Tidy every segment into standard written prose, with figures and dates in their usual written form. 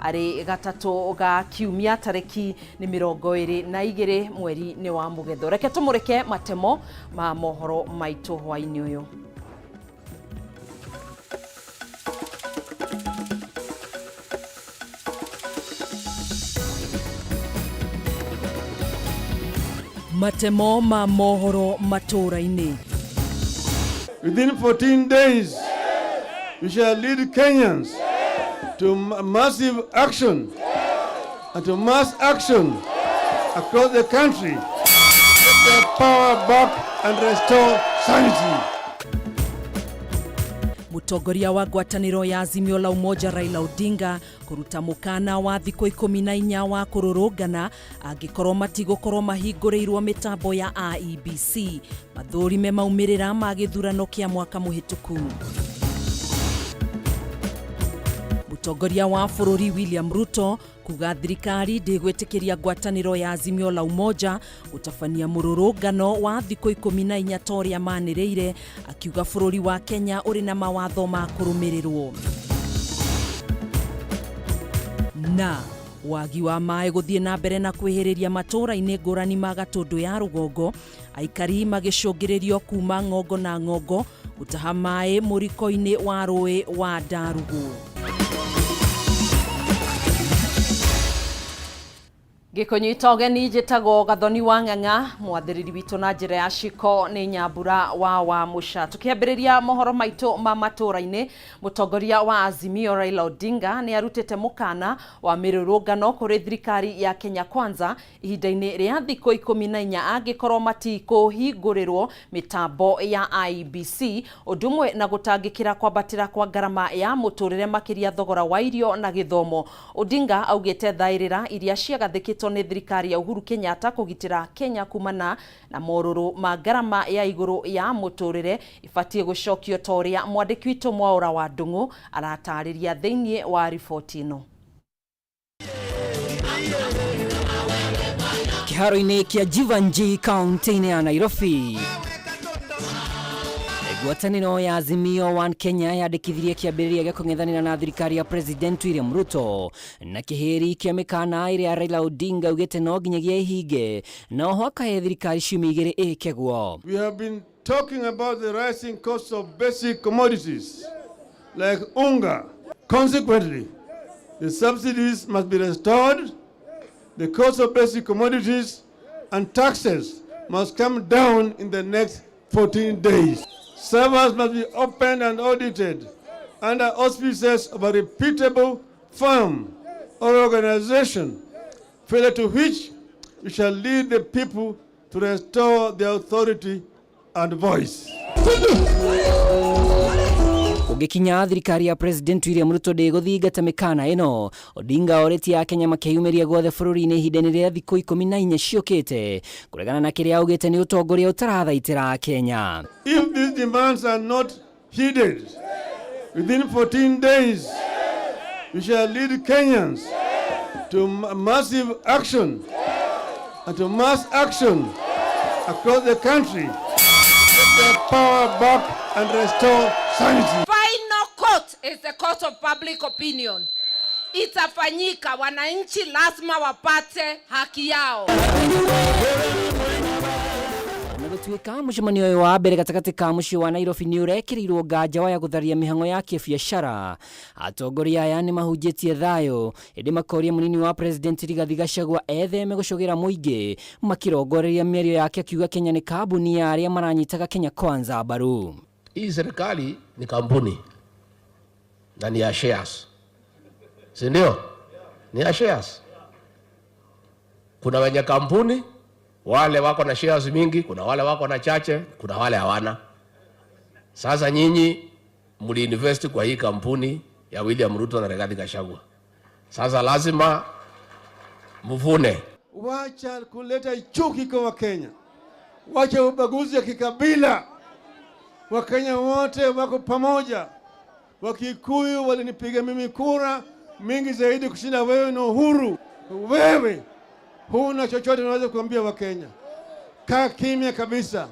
Arĩ gatatũ ga kiumia tarĩki nĩ 22 mweri nĩ wa Mũgetho. Reke tũmũrĩke matemo ma mohoro maitũ hwaĩ-inĩ ũyũ. Matemo ma mohoro matũũra-inĩ. Within 14 days, we shall lead Kenyans to massive action and to mass action across the country. Get their power back and restore sanity. Mũtongoria wa ngwatanĩro ya Azimio la Umoja Raila Odinga kũruta mũkana wa thikũ 14 wa kũrũrũngana angĩkorwo matigũkorwo mahingũrĩirwo mĩtambo ya IEBC mathũrime maumĩrĩra ma gĩthurano kĩa mwaka mũhĩtũku. Mũtongoria wa bũrũri William Ruto kuga thirikari ndĩgwĩtĩkĩria ngwatanĩro ya Azimio la Umoja gũtabania mũrũrũngano wa thikũ 14 ta ũrĩa manĩrĩire, akiuga bũrũri wa Kenya ũrĩ na mawatho ma kũrũmĩrĩrwo. Na wagi wa maĩ gũthiĩ na mbere na kwĩhĩrĩria matũũra-inĩ ngũrani ma Gatũndũ ya rũgongo, aikari magĩcũngĩrĩrio kuma ng'ongo na ng'ongo gũtaha maĩ mũriko-inĩ wa rũĩ wa Ndarugũ. Gĩkũnyita ũgeni njĩtagwo Gathoni wa Ng'ang'a, mwathĩrĩri witũ na njĩra ya ciko nĩ Nyambura wa Mũca. Tũkĩambĩrĩria mohoro maitũ ma matũũra-inĩ, mũtongoria wa Azimio Raila Odinga nĩ arutĩte mũkana wa mĩrũrũngano kũrĩ thirikari ya Kenya Kwanza ihinda-inĩ rĩa thikũ 14 angĩkorwo matikũhingũrĩrwo mĩtambo ya IEBC, ũndũ ũmwe na gũtangĩkĩra kwambatĩra kwa ngarama ya mũtũrĩre makĩria thogora wa irio na gĩthomo. Odinga augĩte thaĩrĩra iria ciagathĩkĩtwo nĩ thirikari ya Uhuru Kenyatta kũgitĩra Kenya kumana na morũrũ ma ngarama ya igũrũ ya mũtũrĩre ibatiĩ gũcokio ta ũrĩa mwandĩki witũ Mwaũra wa Ndung'u aratarĩria thĩinĩ wa riboti ĩno. Kĩharo-inĩ kĩa Jeevanjee kaunti-inĩ ya Nairobi, ngwatanĩro ya Azimio One Kenya yandĩkithirie kĩambĩrĩria gĩa kũng'ethanĩra na thirikari ya President William Ruto na kĩhĩri kĩa mĩkana ĩrĩa Raila Odinga augĩte no nginyagia ĩhinge na oho akahe thirikari ciumia igĩrĩ ĩke guo. We have been talking about the rising cost of basic commodities like unga. Consequently, the subsidies must be restored, the cost of basic commodities and taxes must come down in the next 14 days. Servers must be opened and audited under auspices of a reputable firm or organization, failure to which we shall lead the people to restore their authority and voice. Ũngĩkinya thirikari ya President William Ruto ndĩgũthingata mĩkana ĩno, Odinga orĩtie Akenya makeyumĩria guothe bũrũri-inĩ ihinda-inĩ rĩa thikũ 14 ciũkĩte kũregana na kĩrĩa augĩte nĩ ũtongoria ũtarathaitĩra Kenya. If these demands are not heeded within 14 days, we shall lead Kenyans to massive action and to mass action across the country. Get their power back and restore sanity. Final court is the court of public opinion. Itafanyika, wananchi lazima wapate haki yao. Gũtuĩka mũcemanio ũyũ wa mbere gatagatĩ ka mũciĩ wa Nairobi nĩ ũrekĩrĩirwo nganja wa ya gũtharia mĩhang'o ya kĩbiacara, atongoria aya nĩ mahunjĩtie thayũ ĩndĩ makoria mũnini wa President Rigathi Gachagua etheme gũcogera mũingĩ makĩrongoreria mĩario yake akiuga Kenya nĩ kambuni ya arĩa maranyitaga Kenya Kwanza mbaru. Hii serikali ni kampuni na ni ya shares, si ndio? Ni ya shares. Kuna wenye kampuni wale wako na shares mingi, kuna wale wako na chache, kuna wale hawana. Sasa nyinyi mliinvest kwa hii kampuni ya William Ruto na Rigathi Gachagua. Sasa lazima mvune. Wacha kuleta chuki kwa Wakenya, wacha ubaguzi ya kikabila. Wakenya wote wako pamoja. Wakikuyu walinipiga mimi kura mingi zaidi kushinda wewe na Uhuru. Wewe huna chochote unaweza kuambia Wakenya. Kaa kimya kabisa,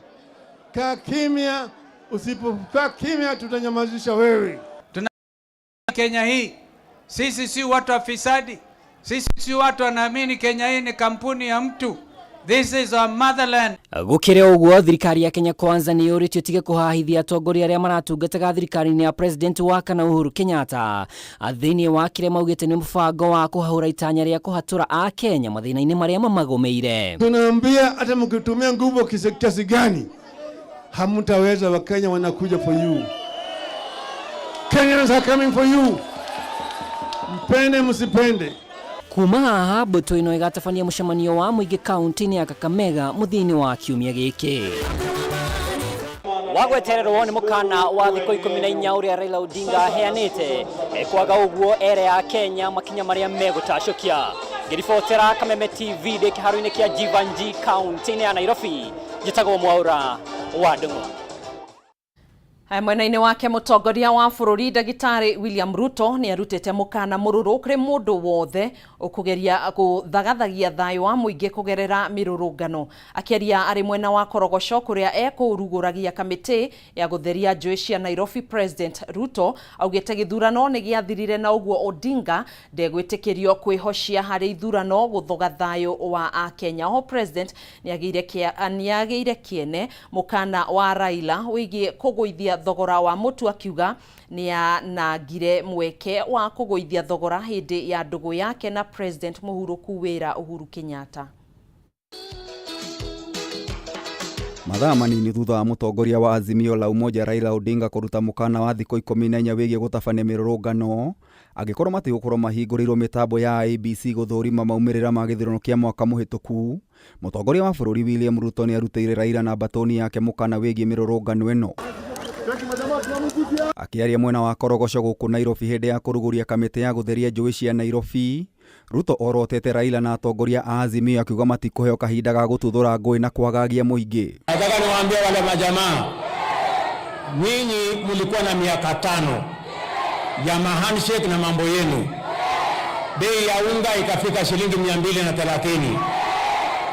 kaa kimya. Usipokaa kimya tutanyamazisha wewe. Tuna Kenya hii Sisi si watu wa fisadi, sisi si watu wanaamini Kenya hii ni kampuni ya mtu. This is our motherland. Gukire uguo, thirikari ya Kenya Kwanza ni yũrĩtio tige kũhahithia atongoria arĩa maratungataga thirikari-inĩ ya President wa kana Uhuru Kenyatta thĩinĩ wa kĩrĩa maugĩte nĩ mũbango wa kũhahũra itanya rĩa kũhatũra Akenya mathĩna-inĩ marĩa mamagũmĩire. Tunaambia hata mkitumia nguvu kiasi gani hamtaweza. Wakenya wanakuja for you. Kenyans are coming for you. Mpende msipende. Kuma haha, mbũtũ ĩno ĩgatabania mũcemanio wa mũingĩ kaunti-inĩ ya Kakamega mũthia-inĩ wa kiumia gĩkĩ. Wagwetererwo nĩ mũkana wa thikũ 14 ũrĩa Raila Odinga aheanĩte, kwaga ũguo ere ya Kenya makinya marĩa megũtacũkia. Ngĩribotera Kameme TV ndĩ kĩharo-inĩ kĩa Jeevanjee kaunti-inĩ ya Nairobi, njĩtagwo Mwaura wa Ndung'u. Haya, mwena-inĩ wake mũtongoria wa bũrũri ndagĩtarĩ William Ruto nĩ arutĩte mũkana mũrũrũ kũrĩ mũndũ wothe ũkũgeria gũthagathagia thayũ wa mũingĩ kũgerera mĩrũrũngano. Akĩaria arĩ mwena wa Korogoco kũrĩa ekũrugũragia kamĩtĩ ya gũtheria njũĩ cia Nairobi, President Ruto augĩte gĩthurano nĩ gĩathirire na ũguo Odinga ndegwĩtĩkĩrio kwĩhocia harĩ ithurano gũthoga thayũ wa Akenya. Oho President nĩagĩire kĩene mũkana wa Raila wĩgiĩ kũgũithia thogora wa mũtu, akiuga nĩanangire mweke wa kũgũithia thogora hĩndĩ ya ndũgũ yake na President mũhurũku wĩra Uhuru Kenyatta. Mathaa manini thutha wa mũtongoria wa Azimio la Umoja Raila Odinga kũruta mũkana wa thikũ 14 wĩgiĩ gũtabania mĩrũrũngano angĩkorwo matigũkorwo mahingũrĩirwo mĩtambo ya IEBC gũthũrima maumĩrĩra ma gĩthurano kĩa mwaka mũhĩtũku, mũtongoria wa bũrũri William Ruto nĩarutĩire Raila na mbatũni yake mũkana wĩgiĩ mĩrũrũngano ĩno. Akĩaria mwena wa Korogoco gũkũ Nairobi hĩndĩ ya kũrugũria kamĩtĩ ya gũtheria njũĩ cia Nairobi, Ruto orotete Raila na atongoria a Azimio akiuga matikũheo kahinda ga gũtuthũra ngũĩ na kwagagia mũingĩ. Nataka niwaambie wale majamaa, nyinyi mlikuwa na miaka 5 ya mahandshake na mambo yenu. Bei ya unga ikafika shilingi 230.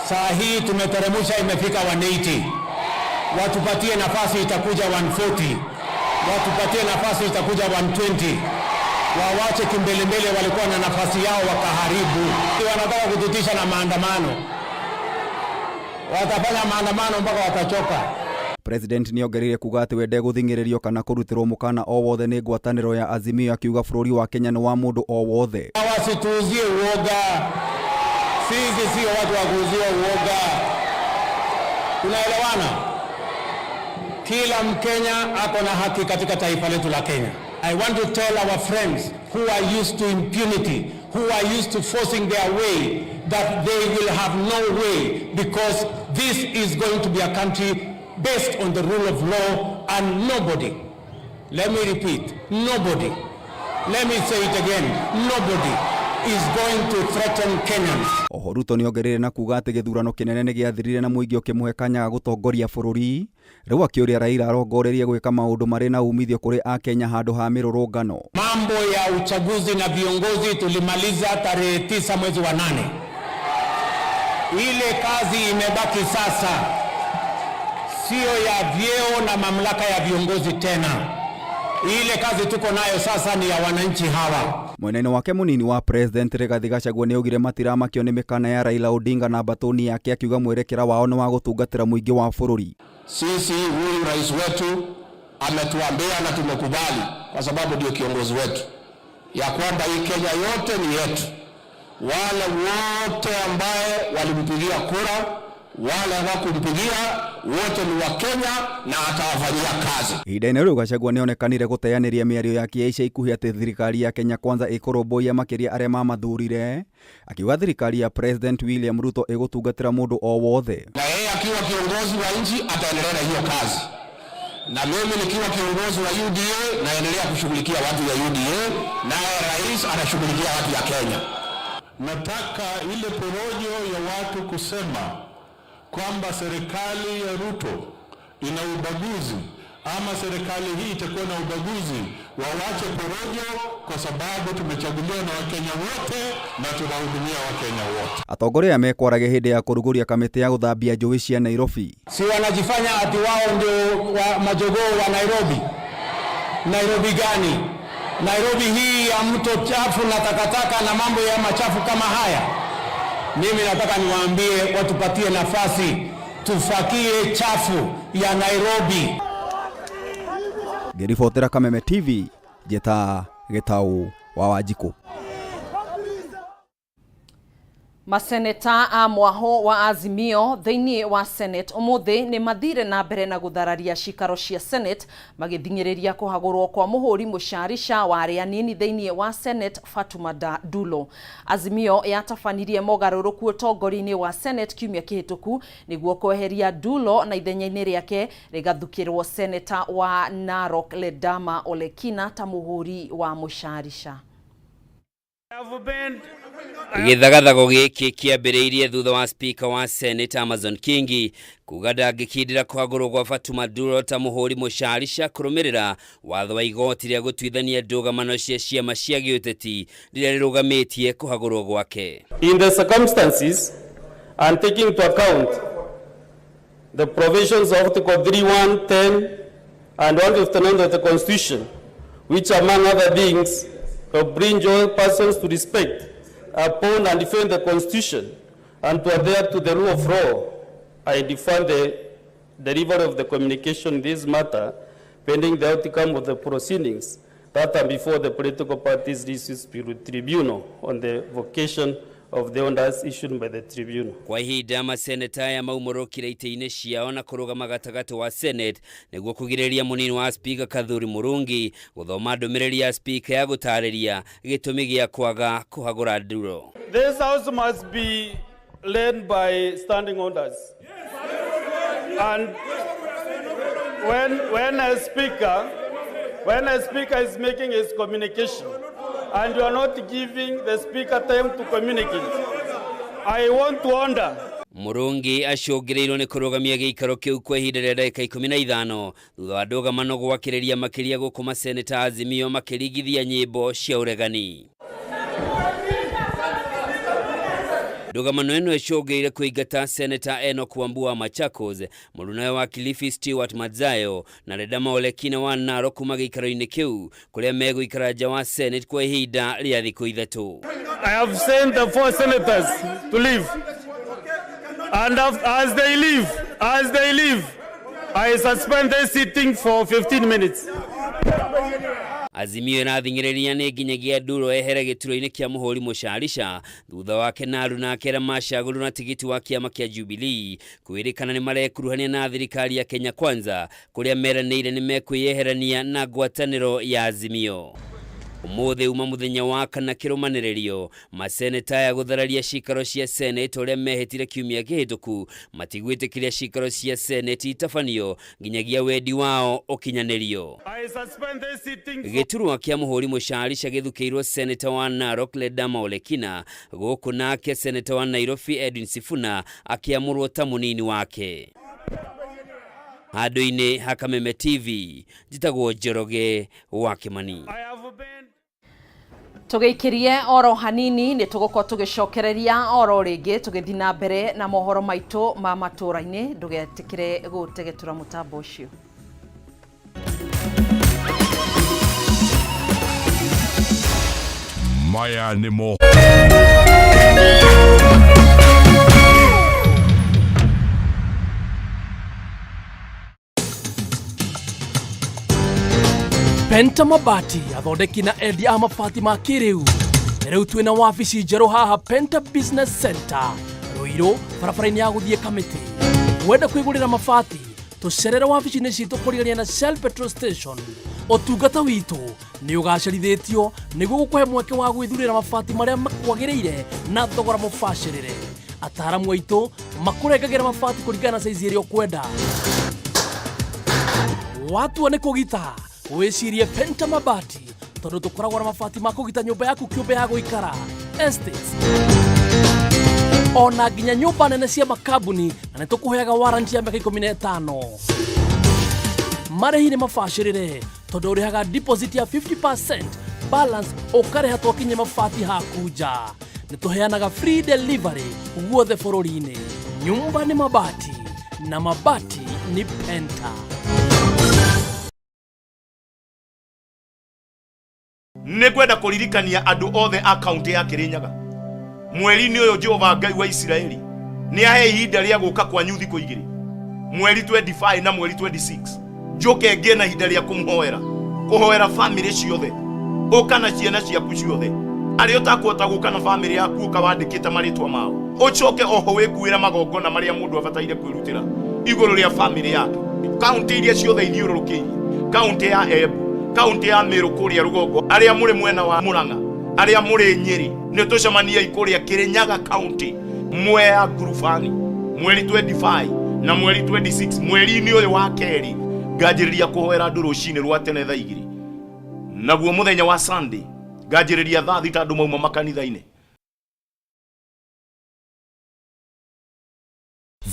Saa hii tumeteremsha imefika 180. Watupatie nafasi itakuja 140. Watupatie nafasi itakuja 120. Wawache kimbelembele, walikuwa na nafasi yao wakaharibu. Wanataka kututisha na maandamano, watafanya maandamano mpaka watachoka. President nĩongereire kuga atĩ we ndegũthing'ĩrĩrio kana kũrutĩrwo mũkana o wothe nĩ ngwatanĩro ya Azimio, akiuga bũrũri wa Kenya nĩ wa mũndũ o wothe. Wasituuzie uoga, sisi sio watu wa kuuziwa uoga. Tunaelewana? Kila Mkenya ako na haki katika taifa letu la Kenya. I want to tell our friends who are used to impunity, who are used to forcing their way, that they will have no way, because this is going to be a country based on the rule of law, and nobody, let me repeat, nobody, let me say it again, nobody is going to threaten Kenyans. Oho Ruto nĩongereire na kuga atĩ gĩthurano kĩnene nĩgĩathirire na mũingĩ ũkĩmũhe kanya ga gũtongoria bũrũri. Rĩu akĩũria Raila arongorerie gwĩka maũndũ marĩ na umithio kũrĩ Akenya handũ ha mĩrũrũngano. Mambo ya uchaguzi na viongozi tulimaliza tarehe 9 mwezi wa 8. Ile kazi imebaki sasa sio ya vyeo na mamlaka ya viongozi tena. Ile kazi tuko nayo sasa ni ya wananchi hawa. Mwena-inĩ wake mũnini wa President Rigathi Gachagua nĩaugire matiramakio nĩ mĩkana ya Raila Odinga na mbatũni yake, akiuga mwerekera wao nĩ wa gũtungatĩra mũingĩ wa bũrũri. Sisi huyu rais wetu ametuambia na tumekubali, kwa sababu ndio kiongozi wetu, ya kwamba hii Kenya yote ni yetu. Wale wote ambaye walimpigia kura, wale hawakumpigia, wote ni wa Kenya na atawafanyia kazi. Ihinda-inĩ rĩu Gachagua nĩonekanire gũteanĩria mĩario yake ya ica ikuhĩ atĩ thirikari ya Kenya Kwanza ĩkũrũmbũiya makĩria arĩa mamathurire, akiuga thirikari ya President William Ruto ĩgũtungatĩra mũndũ o wothe. Na yeye akiwa kiongozi wa nchi ataendelea na hiyo kazi, na mimi nikiwa kiongozi wa UDA naendelea kushughulikia watu ya UDA, naye rais anashughulikia watu ya Kenya. Nataka ile porojo ya watu kusema kwamba serikali ya Ruto ina ubaguzi ama serikali hii itakuwa na ubaguzi, wawache porojo, kwa sababu tumechaguliwa na Wakenya wote na tunahudumia Wakenya wote. Atongoria aya mekwaragia hĩndĩ ya kũrugũria kamĩtĩ ya gũthambia njũĩ cia Nairobi. Si wanajifanya ati wao ndio wa majogoo wa Nairobi? Nairobi gani? Nairobi hii ya mto chafu na takataka na mambo ya machafu kama haya, mimi nataka niwaambie watupatie nafasi tufakie chafu ya Nairobi. Ngĩribotera Kameme TV njĩta Gĩtaũ wa Wanjikũ. Maseneta a mwaho wa Azimio thĩinĩ wa Senate ũmũthĩ nĩ mathire na mbere na gũthararia cikaro cia Senate magĩthing'ĩrĩria kũhagũrwo kwa mũhũri mũcarica wa arĩa anini thĩinĩ wa Senate Fatuma Dulo. Azimio yatabanirie mogarũrũku ũtongoria-inĩ wa Senate kiumia kĩhĩtũku nĩguo kweheria Dulo na ithenya-inĩ rĩake rĩgathukĩrwo Seneta wa Narok Ledama Olekina ta mũhũri wa mũcarica. Gĩthagathago gĩkĩ kĩambĩrĩirie thutha wa speaker wa Senate Amazon Kingi kuga ndangĩkindĩra kũhagũrwo gwa Fatuma Dullo ta mũhũri mũcarica kũrũmĩrĩra watho wa igoti rĩa gũtuithania ndũgamano cia ciama cia gĩũteti rĩrĩa rĩrũgamĩtie kũhagũrwo gwake. In the circumstances and taking into account the provisions of Article 3, 1, 10 and 159 of the Constitution, which among other things bring all persons to respect upon and defend the Constitution and to adhere to the rule of law, I defer the delivery of the communication in this matter pending the outcome of the proceedings that are before the political parties Dispute Tribunal on the vocation of the orders issued by the tribunal. Kwa ihinda maseneta aya maumũrũkire itĩ-inĩ ciao na kũrũgama gatagatĩ wa Senate nĩguo kũgirĩrĩria mũnini wa Speaker Kathuri Murungi gũthoma ndũmĩrĩri ya Speaker ya gũtarĩria gĩtũmi gĩa kwaga kũhagũra Dullo. This house must be led by standing orders. And when a speaker is making his communication and you are not giving the speaker time to communicate, I want to wonder. Murungi acũngĩrĩirwo nĩ kũrũgamia gĩikaro kĩu kwa ihinda rĩa ndagĩka 15 thutha wa ndũgamano gwakĩrĩria makĩria gũkũ maseneta Azimio makĩringithia nyĩmbo cia ũregani. Ndũgamano ĩno ĩcũngĩrĩire kũingata Seneta Enoch Wambua wa Machakos, mũrunawe wa Kilifi Stewart Madzayo na Ledama Olekina wa Narok kuma gĩikaro-inĩ kĩu kũrĩa megũikara nja wa Senate kwa ihinda rĩa thikũ 3. I have sent the 4 senators to leave. And as they leave, I suspend this sitting for 15 minutes. Azimio ĩrathing'ĩrĩria nĩ nginyagia Dullo ehere gĩturwa-inĩ kĩa mũhũri mũcarica thutha wake na aruna ake arĩa macagũrirwo na tigiti wa kĩama kĩa Jubilee kwĩrĩkana nĩ marekuruhania na thirikari ya Kenya Kwanza kũrĩa meranĩire nĩ mekwĩyeherania na ngwatanĩro ya Azimio. Ũmũthĩ uma mũthenya wa kana kĩrũmanĩrĩrio maseneta aya gũthararia cikaro cia Senate ũrĩa mehĩtire kiumia kĩhĩtũku matigwĩtĩkĩria cikaro cia Senate itabanio nginyagia wendi wao ũkinyanĩrio. Gĩturwa kĩa mũhũri mũcarica gĩthukĩirwo Seneta wa Narok Ledama Olekina gũkũ nake Seneta wa Nairobi Edwin Sifuna akĩamũrwo ta mũnini wake. Handũ-inĩ ha Kameme TV njĩtagwo Njoroge wa Kĩmani. Tũgĩikĩrie oro hanini nĩ tũgũkorwo tũgĩcokereria oro rĩngĩ tũgĩthiĩ na mbere na mohoro maitũ ma matũra-inĩ ndũgetĩkĩre gũtegetũra mũtambo ũcio. Maya nĩ mo Penta Mabati athondeki na endia a mabati ma kĩrĩu. Rĩu twĩna wabici njerũ haha Penta Business Center Ruiru barabara-inĩ ya gũthiĩ Kamĩtĩ. Wenda kwĩgũrĩra mabati tũcerere wabici-inĩ citũ kũrigania na Shell Petrol Station. Ũtungata witũ nĩ ũgacĩrithĩtio nĩguo gũkũhe mweke wa gwĩthurĩra mabati marĩa makwagĩrĩire na thogora mũbacĩrĩre. Ataaramu aitũ makũrengagĩra mabati kũringana na saizi ĩrĩa ũkwenda. Watua nĩ kũgita wĩcirie Penta Mabati tondũ tũkoragwo na mabati ma kũgita nyũmba yaku kĩũmbe ya gũikara estates ona nginya nyũmba nene cia makambuni na nĩ tũkũheaga warranty ya mĩaka 15. Marĩhi nĩ mabacĩrĩre tondũ ũrĩhaga deposit ya 50% balance ũkarĩha twakinyia mabati haku nja. Nĩ tũheanaga free delivery guothe bũrũri-inĩ. Nyumba nĩ mabati na mabati nĩ Penta. Nĩ ngwenda kũririkania andũ othe a kaunti ya Kirinyaga mweri-inĩ ũyũ Jehova Ngai wa Isiraeli nĩ ahe ihinda rĩa gũka kwanyu thikũ igĩrĩ, mweri 25 na mweri 26, njoke ngĩe na ihinda rĩa kũmũhoera, kũhoera famĩlĩ ciothe. Ũka na ciana ciaku ciothe, arĩa ũtakũhota gũka na famĩlĩ yaku ũka wandĩkĩte marĩtwa mao, ũcoke oho wĩkuĩre magongona marĩa mũndũ abataire kwĩrutĩra igũrũ rĩa famĩlĩ yake. Kaunti iria ciothe ithiũrũrũkĩirie, kaunti ya Embu, kaunti ya Meru kũrĩa rũgongo, arĩa mũrĩ mwena wa Murang'a, arĩa mũrĩ Nyĩrĩ, nĩ tũcemaniei kũrĩa Kirinyaga kaunti, Mwea Ngurubani, mweri 25 na mweri 26, mweri-inĩ ũyũ wa kerĩ nganjĩrĩria kũhoera andũ rũcinĩ rwa tene thaa 2, naguo mũthenya wa Sunday nganjĩrĩria thaa 6 andũ mauma makanitha-inĩ.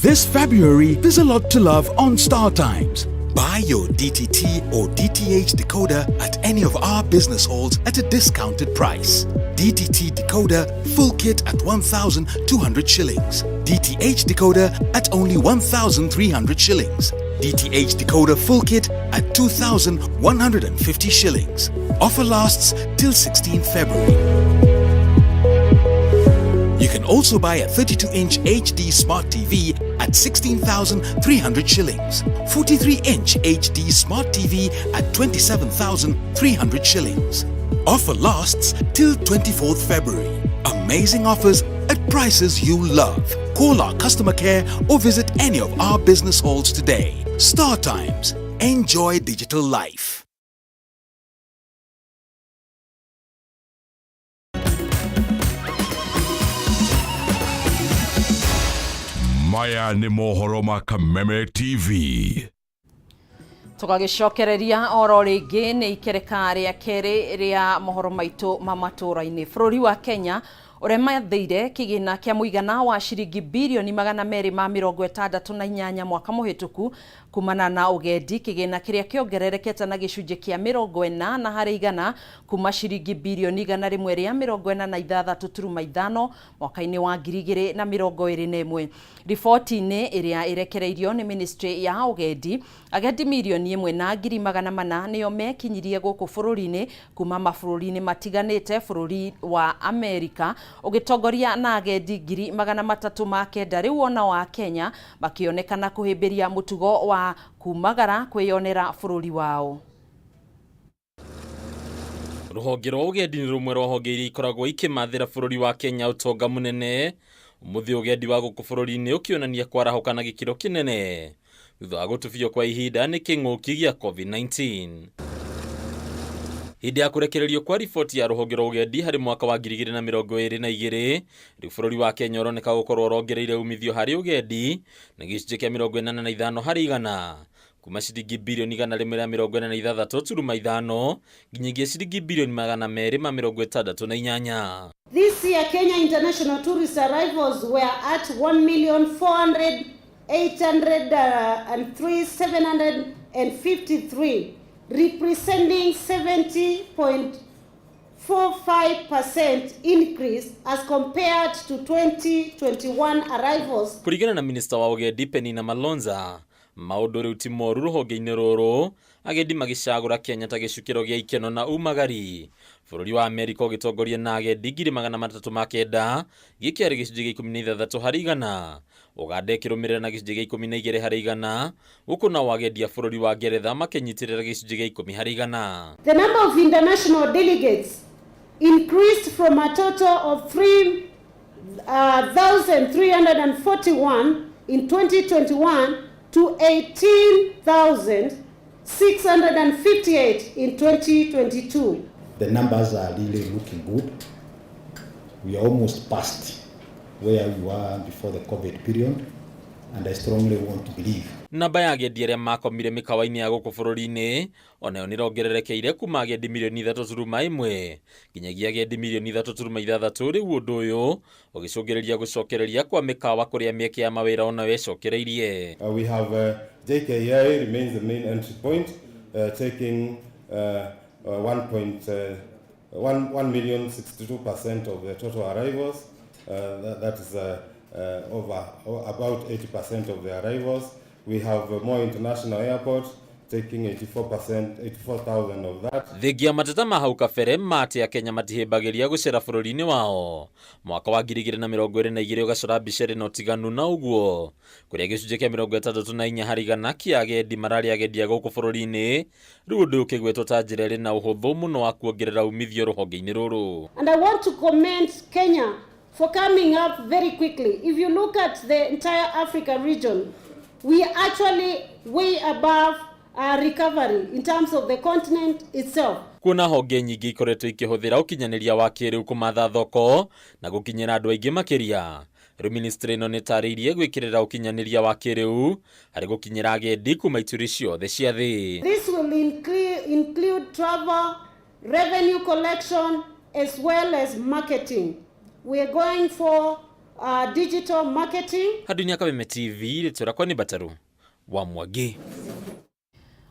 This February, there's a lot to love on StarTimes. Buy your DTT or DTH decoder at any of our business halls at a discounted price. DTT decoder full kit at 1,200 shillings. DTH decoder at only 1,300 shillings. DTH decoder full kit at 2,150 shillings. Offer lasts till 16 February. You can also buy a 32-inch HD Smart TV at 16,300 shillings, 43-inch HD Smart TV at 27,300 shillings. Offer lasts till 24th February. Amazing offers at prices you love. Call our customer care or visit any of our business halls today. Star Times. Enjoy digital life. Maya nĩ mohoro ma Kameme TV. Tũgagĩcokereria oro rĩngĩ nĩ ikereka rĩa kerĩ rĩa mohoro maitũ ma matũũra-inĩ. Bũrũri wa Kenya ũremathĩire kĩgĩna kĩa mũigana wa ciringi birioni 268 mwaka mũhĩtũku kumana na ũgendi, kĩgĩna kĩrĩa kĩongererekete na gĩcunjĩ kĩa 40% kuma ciringi birioni 146.5 mwaka-inĩ wa 2021. Riboti-inĩ ĩrĩa ĩrekereirio nĩ ministry ya ũgendi, agendi 1,400,000 nĩo mekinyirie gũkũ bũrũri-inĩ kuma mabũrũri-inĩ matiganĩte, bũrũri wa Amerika ũgĩtongoria na agendi 309,000 rĩu ona wa Kenya makĩonekana kũhĩmbĩria mũtugo wa kumagara kwĩyonera bũrũri wao. Rũhonge rwa ũgendi nĩ rũmwe rwa honge iria ikoragwo ikĩmathĩra bũrũri wa Kenya ũtonga mũnene. Ũmũthĩ ũgendi wa gũkũ bũrũri-inĩ ũkĩonania kwarahũka na gĩkĩro kĩnene thutha wa gũtubio kwa ihinda nĩ kĩng'ũki gĩa COVID-19. Hĩndĩ ya kũrekererio kwa riboti ya rũhonge rwa ũgendi harĩ mwaka wa 2022, rĩu bũrũri wa Kenya ũroneka gũkorwo ũrongereire umithio harĩ ũgendi na gĩcunjĩ kĩa 85% kuma ciringi birioni 146.5 nginyagia ciringi birioni 268. This year, Kenya international tourist arrivals were at 1,400,803,753, representing 70.45% increase as compared to 2021 arrivals. Kũringana na minista wa ũgendi Penina Malonza, maũndũ rĩu ti moru rũhonge-inĩ rũrũ, agendi magĩcagũra Kenya ta gĩcukĩro gĩa ikeno na umagari. Bũrũri wa Amerika ũgĩtongoria na agendi 309,000, gĩkĩ arĩ gĩcunjĩ gĩa 16%. Uganda ĩkĩrũmĩrĩra na gĩcunjĩ gĩa 12%, gũkũ nao agendi a bũrũri wa Ngeretha makĩnyitĩrĩra gĩcunjĩ gĩa 10%. The number of international delegates increased from a total of 3,341 in 2021 to 18,658 in 2022. The numbers are really looking good. We are almost past where we were before the COVID period, and I strongly want to believe. Namba ya agendi arĩa makomire mĩkawa-inĩ ya gũkũ bũrũri-inĩ onayo nĩrongererekeire kuma agendi milioni 3.1 nginyagia agendi milioni 3.6. Rĩu ũndũ ũyũ ũgĩcũngĩrĩria gũcokereria kwa mĩkawa kũrĩa mĩeke ya mawĩra onayo ĩcokereirie. We have JKIA remains the main entry point, taking 1.1 million 62% of the total arrivals. That is over about 80% of the arrivals. We have Moi International Airport taking 84%, 84,000 of that. Thengia mateta ma hau kabere ma atĩ Akenya matihĩmbagĩria gũcera bũrũri-inĩ wao, mwaka wa 2022 ũgacora mbica ĩrĩ na ũtiganu na ũguo, kũrĩa gĩcunjĩ kĩa 64 harĩ igana kĩa agendi mararĩ agendi a gũkũ bũrũri-inĩ, rĩu ũndũ ũyũ ũkĩgwetwo ta njĩra ĩrĩ na ũhũthũ mũno wa kuongerera umithio rũhonge-inĩ rũrũ. And I want to commend Kenya for coming up very quickly. If you look at the entire Africa region, we are actually way above our recovery in terms of the continent itself. Kuona honge nyingĩ ikoretwo ikĩhũthĩra ũkinyanĩria wa kĩrĩu kũmatha thoko na gũkinyĩra andũ aingĩ makĩria, rĩu ministry ĩno nĩtarĩirie gwĩkĩrĩra ũkinyanĩria wa kĩrĩu harĩ gũkinyĩra agendi kuma ituri ciothe cia thĩ. This will include travel, revenue collection, as well as marketing. We are going for digital marketing. Handũ-inĩ ya Kameme TV, rĩtwa rĩakwa nĩ Mbataru wa Mwangi.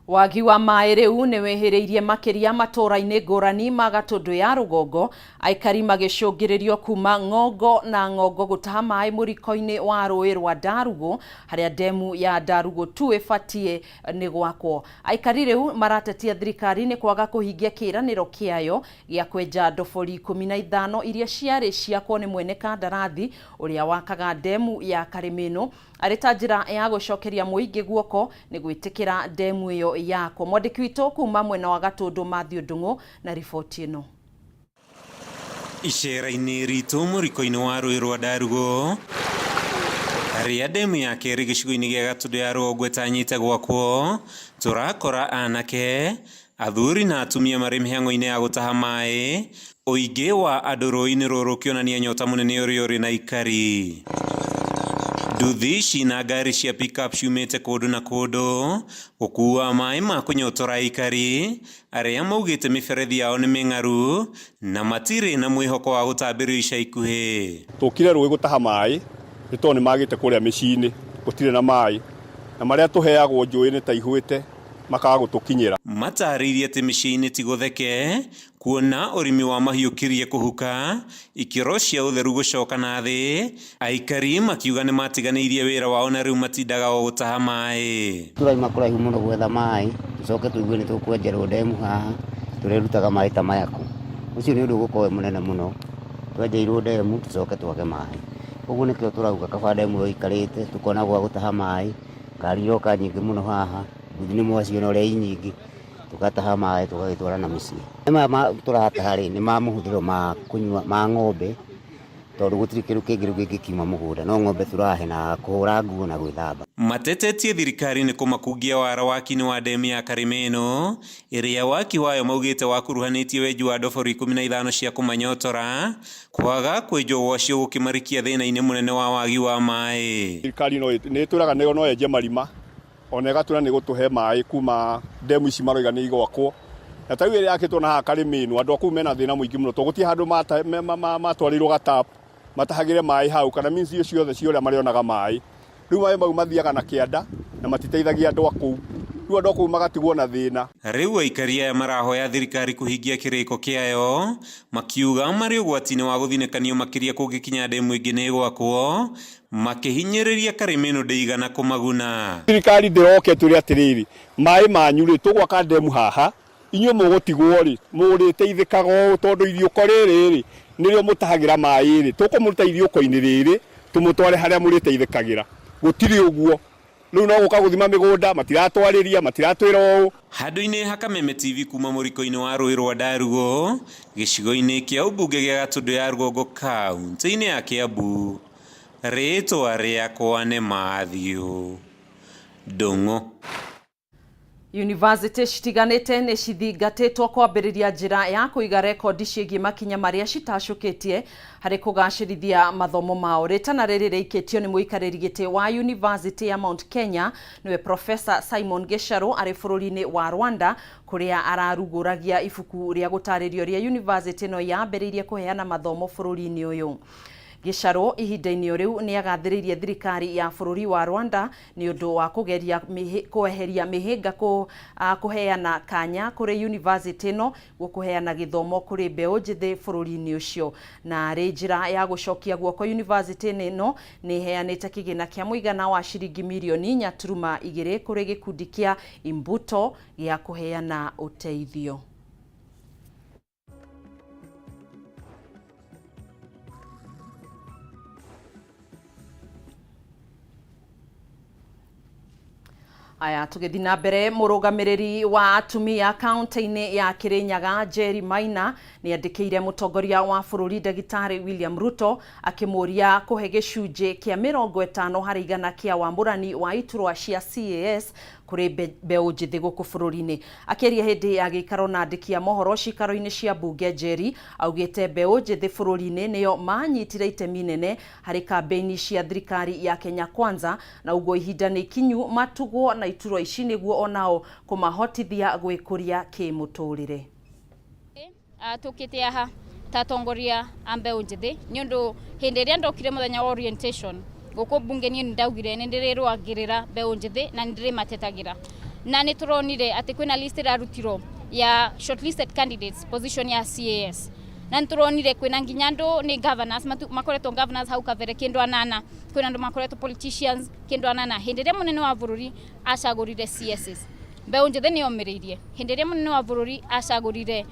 Wagi wa maĩ rĩu nĩ wĩhĩrĩirie makĩria matũũra-inĩ ngũrani ma Gatũndũ ya rũgongo, aikari magĩcũngĩrĩrio kuma ng'ongo na ng'ongo gũtaha maĩ mũriko-inĩ wa rũĩ rwa Ndarugũ, harĩa ndemu ya Ndarugũ tu ĩbatiĩ nĩ gwakwo. Aikari rĩu maratetia thirikari nĩ kwaga kũhingia kĩĩranĩro kĩayo gĩa kwenja ndobori 15 iria ciarĩ ciakwo nĩ mwene kandarathi ũrĩa wakaga ndemu ya Karĩmĩnũ arĩ ta njĩra ya gũcokeria mũingĩ guoko nĩ gwĩtĩkĩra ndemu ĩyo yakwo. Mwandĩki witũ kuma mwena wa Gatũndũ Mathew Ndung'u na riboti ĩno. Icera-inĩ ritũ mũriko-inĩ wa rũĩ rwa Ndarugũ, harĩa ndemu ya kerĩ gĩcigo-inĩ gĩa Gatũndũ ya rũgongo ĩtanyĩte gwakwo, tũrakora anake, athuri na atumia marĩ mĩhang'o-inĩ ya gũtaha maĩ, ũingĩ wa andũ rũĩ-inĩ rũrũ ũkĩonania nyota mũnene ũrĩa ũrĩ na aikari. Nduthi ici na ngari cia pickup ciumĩte kũndũ na kũndũ gũkuua maĩ ma kũnyotora aikari arĩa maugĩte mĩberethi yao nĩ mĩng'aru na matirĩ na mwĩhoko wa gũtambĩrio ica ikuhĩ. Tũkire rũĩ gũtaha maĩ nĩ tondũ nĩ magĩte kũrĩa mĩciĩ-inĩ gũtirĩ na maĩ, na marĩa tũheagwo njũĩ nĩ ta ihũĩte makaga gũtũkinyĩra. Matarĩirie atĩ mĩciĩ-inĩ ti gũtheke kuona ũrĩmi wa mahiũ ũkirie kũhuka, ikĩro cia ũtheru gũcoka na thĩ, aikari makiuga nĩ matiganĩirie wĩra wao na rĩu matindaga o gũtaha maĩ. Tũraima kũraihu mũno gwetha maĩ, tũcoke tũigue nĩ tũkwenjerwo ndemu haha, tũrerutaga maĩ ta maya kũ. Ũcio nĩ ũndũ ũgũkorwo wĩ mũnene mũno, twenjeirwo ndemu tũcoke twage maĩ. Ũguo nĩkĩo tũrauga kaba ndemu ĩyo ĩikarĩte, tũkona gwa gũtaha maĩ, ngari iroka nyingĩ mũno haha, nduthi nĩ mwaciona ũrĩa i nyingĩ, tũgataha maĩ tũgagĩtwara na mĩciĩ. Maya tũrataha rĩ, nĩ ma mahũthĩro ma kũnyua ma ng'ombe, tondũ gũtirĩ kĩndũ kĩngĩ rĩu kĩngĩkiuma mũgũnda, no ng'ombe tũrahe na kũhũra nguo na gwĩthamba. Matetetie thirikari nĩ kũmakungia wara waki-inĩ wa ndemu ya Karĩmĩnũ, ĩrĩa waki wayo maugĩte wakuruhanĩtie wenji wa ndobori 15 cia kũmanyotora, kwaga kwenjwo gwacio gũkĩmarikia thĩna-inĩ mũnene wa wagi wa maĩ. Thirikari nĩ ĩtwĩraga no yenje marima, ona ĩgatwĩra nĩ gũtũhe maĩ kuma ndemu ici maroiga nĩ igwakwo. Na ta rĩu ĩrĩa yakĩtwo na haha Karĩmĩnũ, andũ a kũu mena thĩna mũingĩ mũno, tondũ gũtirĩ handũ matwarĩirwo gatapu matahagĩre maĩ hau, kana means icio ciothe cia ũrĩa marĩonaga maĩ. Rĩu maĩ mau mathiaga na kĩanda na matiteithagia andũ a kũu. Rĩu andũ a kũu magatigwo na thĩna. Rĩu aikari aya marahoya thirikari kũhingia kĩrĩko kĩayo, makiuga marĩ ũgwati-inĩ wa gũthinĩkanio makĩria kũngĩkinya ndemu ĩngĩ nĩ ĩgwakwo, makĩhinyĩrĩria Karĩmĩnũ ndĩigana kũmaguna. Thirikari ndĩroke ĩtwĩre atĩrĩrĩ, maĩ manyu rĩ, tũgwaka ndemu haha, inyuĩ mũgũtigwo rĩ, mũrĩteithĩkaga ũũ tondũ iriũko rĩrĩ rĩ, nĩrĩo mũtahagĩra maĩ rĩ, tũkũmũruta iriũko-inĩ rĩrĩ, tũmũtware harĩa mũrĩteithĩkagĩra. Gũtirĩ ũguo. Rĩu no gũka gũthima mĩgũnda, matiratwarĩria, matiratwĩra ũũ. Handũ-inĩ ha Kameme TV kuma mũriko-inĩ wa rũĩ rwa Ndarugũ, gĩcigo-inĩ kĩa ũmbunge gĩa Gatũndũ ya rũgongo kaunti-inĩ ya Kiambu, rĩtwa rĩakwa nĩ Mathew Ndung'u. University citiganĩte nĩ cithingatĩtwo kwambĩrĩria njĩra ya kũiga rekondi ciĩgiĩ makinya marĩa citacũkĩtie harĩ kũgacĩrithia mathomo mao. Rĩtana rĩrĩ rĩikĩtio nĩ mũikarĩri gĩtĩ wa University ya Mount Kenya nĩwe Professor Simon Gicharu arĩ bũrũri-inĩ wa Rwanda kũrĩa ararugũragia ibuku rĩa gũtarĩrio rĩa university ĩno yambĩrĩirie kũheana mathomo bũrũri-inĩ ũyũ. Gicharu ihinda-inĩ o rĩu nĩ agathĩrĩirie thirikari ya bũrũri wa Rwanda nĩ ũndũ wa kũgeria kweheria mĩhĩnga kũheana kanya kũrĩ yunivasĩtĩ ĩno gũkũheana gĩthomo kũrĩ mbeũ njĩthĩ bũrũri-inĩ ũcio. Na arĩ njĩra ya gũcokia guoko yunivasĩtĩ ĩno nĩ ĩheanĩte kĩgĩna kĩa mũigana wa ciringi mirioni 4.2 kũrĩ gĩkundi kĩa Imbuto gĩa kũheana ũteithio. Aya tũgĩthiĩ na mbere, mũrũgamĩrĩri wa atumia kaunti-inĩ ya Kirinyaga Jerry Maina nĩ andĩkĩire mũtongoria wa bũrũri ndagĩtarĩ William Ruto akĩmũria kũhe gĩcunjĩ kĩa 50% kĩa wamũrani wa iturwa cia CAS kũrĩ mbeũ njĩthĩ gũkũ bũrũri-inĩ. Akĩaria hĩndĩ ya gĩikaro na andĩki a mohoro cikaro-inĩ cia mbunge, Jerry augĩte mbeũ njĩthĩ bũrũri-inĩ nĩo manyitire itemi nene harĩ kambĩini cia thirikari ya Kenya Kwanza, na ũguo ihinda nĩ ikinyu matugwo na iturwa ici nĩguo onao kũmahotithia gwĩkũria kĩmũtũrĩre. Tukite aha ta atongoria a mbeũ njĩthĩ nĩ ũndũ hĩndĩ ĩrĩa ndokire mũthenya wa orientation gũkũ mbunge niĩ nĩ ndaugire nĩ ndĩrĩrũagĩrĩra mbeũ njĩthĩ na nĩ ndĩrĩmatetagĩra, na nĩ tũronire atĩ kwĩna list ĩrarutirwo ya shortlisted candidates position ya CAS, na nĩ tũronire kwĩna nginya andũ nĩ governors makoretwo governors hau kabere kĩndũ anana, kwĩna andũ makoretwo politicians kĩndũ anana. Hĩndĩ ĩrĩa mũnene wa bũrũri acagũrire CSs, mbeũ njĩthĩ nĩ yomĩrĩirie. Hĩndĩ ĩrĩa mũnene wa bũrũri acagũrire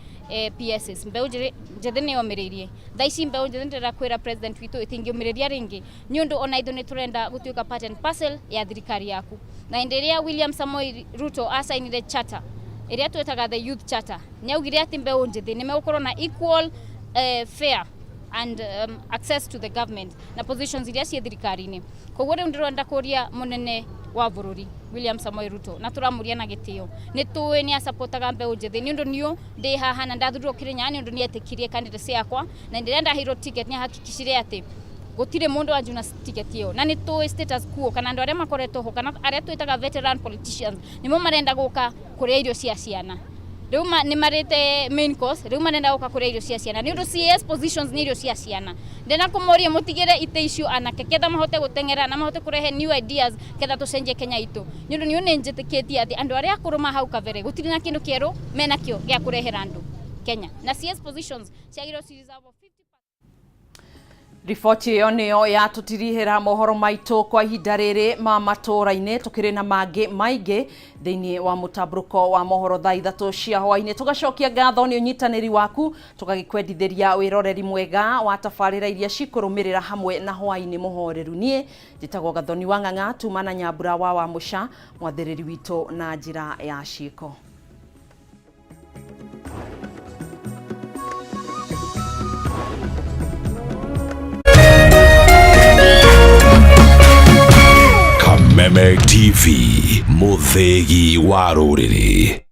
PSs, mbeũ njĩthĩ nĩ yomĩrĩirie. Thaa ici mbeũ njĩthĩ ndĩrenda kwĩra president witũ ĩtingĩũmĩrĩria rĩngĩ, nĩ ũndũ ona ithuĩ nĩ tũrenda gũtuĩka part and parcel ya thirikari yaku. Na hĩndĩ ĩrĩa William Samoei Ruto acainire charter ĩrĩa twĩtaga the youth charter, nĩ augire atĩ mbeũ njĩthĩ nĩ megũkorwo na equal fair and access to the government na positions iria ciĩ thirikari-inĩ. Koguo rĩu ndĩrenda kũria mũnene wa bũrũri William Samoei Ruto, na tũramũria na gĩtĩo, nĩ tũĩ nĩ asapotaga mbeũ njĩthĩ, nĩ ũndũ niũ ndĩ haha na ndathurirwo Kĩrĩnyaga nĩ ũndũ nĩ etĩkirie candidacy yakwa, na hĩndĩ ĩrĩa ndaheirwo ticket nĩ ahakikicire atĩ gũtirĩ mũndũ wanjuna ticket ĩyo. Na nĩ tũĩ status quo kana andũ arĩa makoretwo ho kana arĩa twĩtaga veteran politicians nĩmo marenda gũka kũrĩa irio cia ciana. Rĩu nĩ marĩte main course, rĩu marenda gũka kũrĩa irio cia ciana, nĩ ũndũ CS positions nĩ irio cia ciana. Ndĩrenda kũmoria mũtigĩre itĩ icio anake ketha mahote gũteng'era na mahote kũrehe new ideas ketha tũcenjie Kenya itũ, nĩ ũndũ niĩ nĩ njĩtĩkĩtie atĩ andũ arĩa akũrũ ma hau kabere gũtirĩ na kĩndũ kĩerũ menakĩo gĩa kũrehera andũ Kenya, na CS positions ciagĩrĩirwo ci reserve 50. Riboti ĩyo nĩyo yatũtirihĩra mohoro maitũ kwa ihinda rĩrĩ ma matũũra-inĩ. Tũkĩrĩ na mangĩ maingĩ thĩinĩ wa mũtambũrũko wa mohoro thaa 3 cia hwaĩ-inĩ. Tũgacokia ngatho nĩ ũnyitanĩri waku, tũgagĩkwendithĩria wĩroreri mwega wa tabarĩra iria cikũrũmĩrĩra hamwe na hwaĩ-inĩ mũhoreru. Niĩ njĩtagwo Gathoni wa Ng'ang'a, tuma na Nyambura wa Wamũca, mwathĩrĩri witũ na njĩra ya ciĩko. Kameme TV, mũthĩgi wa rũrĩrĩ.